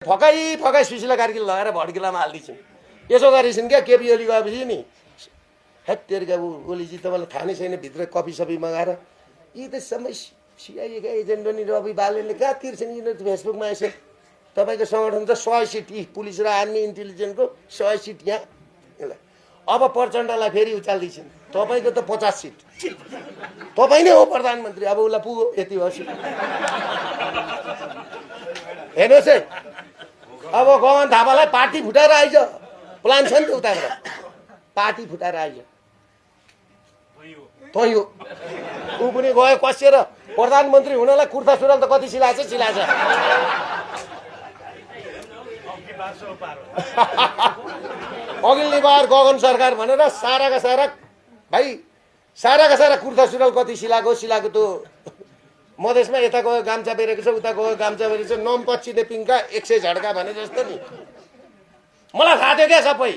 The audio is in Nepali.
फकाई सुशीला कार्की लगाएर भड्किलामा हालिदिन्छन्। यसो गरेछन् क्या केपी ओली गएपछि नि हेत्तेरिका ओलीजी तपाईँलाई थाहा नै छैन भित्र कफी सफी मगाएर यी त सबै सिआइएका एजेन्ट नि रवि बालेनले कहाँ तिर्छन् यिनीहरू फेसबुकमा यसो तपाईँको सङ्गठन त 100 सिट पुलिस र आर्मी इन्टेलिजेन्सको 100 सिट यहाँ अब प्रचण्डलाई फेरि उचाल्दैछन् तपाईँको त 50 सिट तपाईँ नै हो प्रधानमन्त्री अब उसलाई पुग्यो यति हो सिट हेर्नुहोस् है अब गगन थापालाई पार्टी फुटाएर आइज प्लान छ नि त उताबाट पार्टी फुटाएर आइज तँ हो ऊ पनि गयो कसिएर प्रधानमन्त्री हुनलाई कुर्ता सुरुवाल त कति सिलाएछ अघिल्ली बार गगन सरकार भनेर साराका सारा भाइ साराका सारा कुर्ता सुरुवाल कति सिलाएको त्यो मधेसमा यता गयो गाम्चा बेरेको छ उता गयो गाम्चा बेरेको छ नम पछिने पिङका 100 झड्का भने जस्तो नि मलाई थाहा थियो क्या सबै